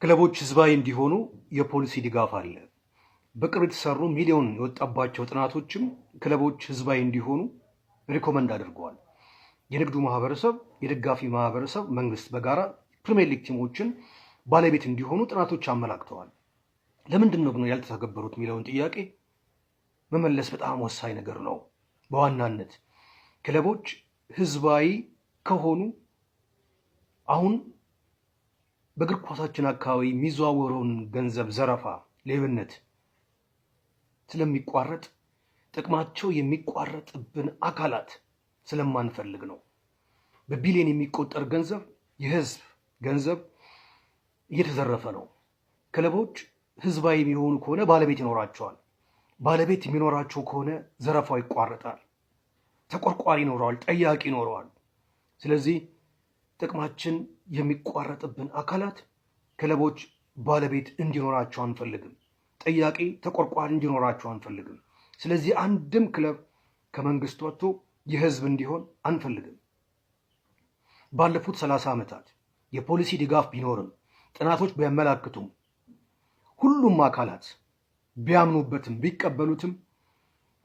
ክለቦች ህዝባዊ እንዲሆኑ የፖሊሲ ድጋፍ አለ። በቅርብ የተሰሩ ሚሊዮን የወጣባቸው ጥናቶችም ክለቦች ህዝባዊ እንዲሆኑ recommend አድርገዋል። የንግዱ ማህበረሰብ፣ የደጋፊ ማህበረሰብ፣ መንግስት በጋራ ፕሪሚየር ሊግ ቲሞችን ባለቤት እንዲሆኑ ጥናቶች አመላክተዋል። ለምንድን ነው ግን ያልተተገበሩት የሚለውን ጥያቄ መመለስ በጣም ወሳኝ ነገር ነው። በዋናነት ክለቦች ህዝባዊ ከሆኑ አሁን በእግር ኳሳችን አካባቢ የሚዘዋወረውን ገንዘብ ዘረፋ፣ ሌብነት ስለሚቋረጥ ጥቅማቸው የሚቋረጥብን አካላት ስለማንፈልግ ነው። በቢሊዮን የሚቆጠር ገንዘብ፣ የህዝብ ገንዘብ እየተዘረፈ ነው። ክለቦች ህዝባዊ የሚሆኑ ከሆነ ባለቤት ይኖራቸዋል። ባለቤት የሚኖራቸው ከሆነ ዘረፋው ይቋረጣል። ተቆርቋሪ ይኖረዋል፣ ጠያቂ ይኖረዋል። ስለዚህ ጥቅማችን የሚቋረጥብን አካላት ክለቦች ባለቤት እንዲኖራቸው አንፈልግም። ጠያቂ ተቆርቋሪ እንዲኖራቸው አንፈልግም። ስለዚህ አንድም ክለብ ከመንግስት ወጥቶ የህዝብ እንዲሆን አንፈልግም። ባለፉት 30 ዓመታት የፖሊሲ ድጋፍ ቢኖርም፣ ጥናቶች ቢያመላክቱም፣ ሁሉም አካላት ቢያምኑበትም ቢቀበሉትም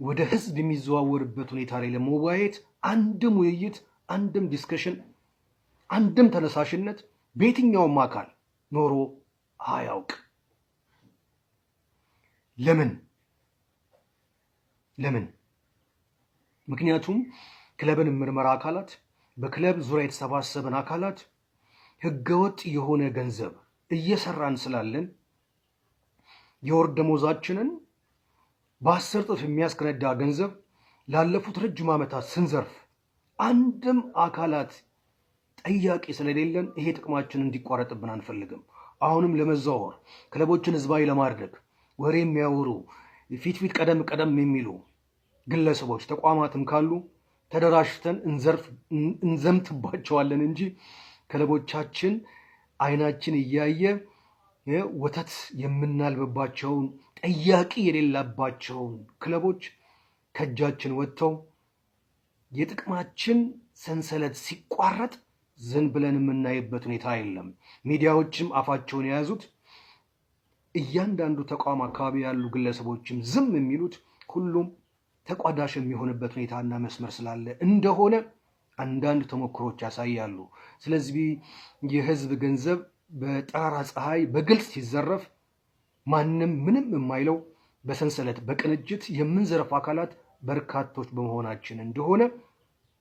ወደ ህዝብ የሚዘዋወርበት ሁኔታ ላይ ለመወያየት አንድም ውይይት፣ አንድም discussion፣ አንድም ተነሳሽነት በየትኛውም አካል ኖሮ አያውቅ። ለምን? ለምን? ምክንያቱም ክለብን ምርመራ አካላት፣ በክለብ ዙሪያ የተሰባሰበን አካላት ህገወጥ የሆነ ገንዘብ እየሰራን ስላለን፣ የወር ደሞዛችንን በ10 እጥፍ የሚያስከነዳ ገንዘብ ላለፉት ረጅም ዓመታት ስንዘርፍ አንድም አካላት ጠያቂ ስለሌለን ይሄ ጥቅማችን እንዲቋረጥብን አንፈልግም። አሁንም ለመዘዋወር፣ ክለቦችን ህዝባዊ ለማድረግ ወሬ የሚያወሩ፣ ፊት ፊት ቀደም ቀደም የሚሉ ግለሰቦች ተቋማትም ካሉ ተደራጅተን እንዘርፍ እንዘምትባቸዋለን እንጂ ክለቦቻችን አይናችን እያየ ወተት የምናልብባቸውን፣ ጠያቂ የሌለባቸውን ክለቦች ከእጃችን ወጥተው የጥቅማችን ሰንሰለት ሲቋረጥ ዝም ብለን የምናይበት ሁኔታ የለም። ሚዲያዎችም አፋቸውን የያዙት፣ እያንዳንዱ ተቋም አካባቢ ያሉ ግለሰቦችም ዝም የሚሉት ሁሉም ተቋዳሽ የሚሆንበት ሁኔታና መስመር ስላለ እንደሆነ አንዳንድ ተሞክሮች ያሳያሉ። ስለዚህ የህዝብ ገንዘብ በጠራራ ፀሐይ በግልጽ ሲዘረፍ ማንም ምንም የማይለው በሰንሰለት በቅንጅት የምንዘረፍ አካላት በርካቶች በመሆናችን እንደሆነ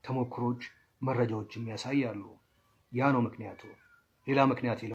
ተሞክሮች መረጃዎችም ያሳያሉ። ያ ነው ምክንያቱ። ሌላ ምክንያት የለም።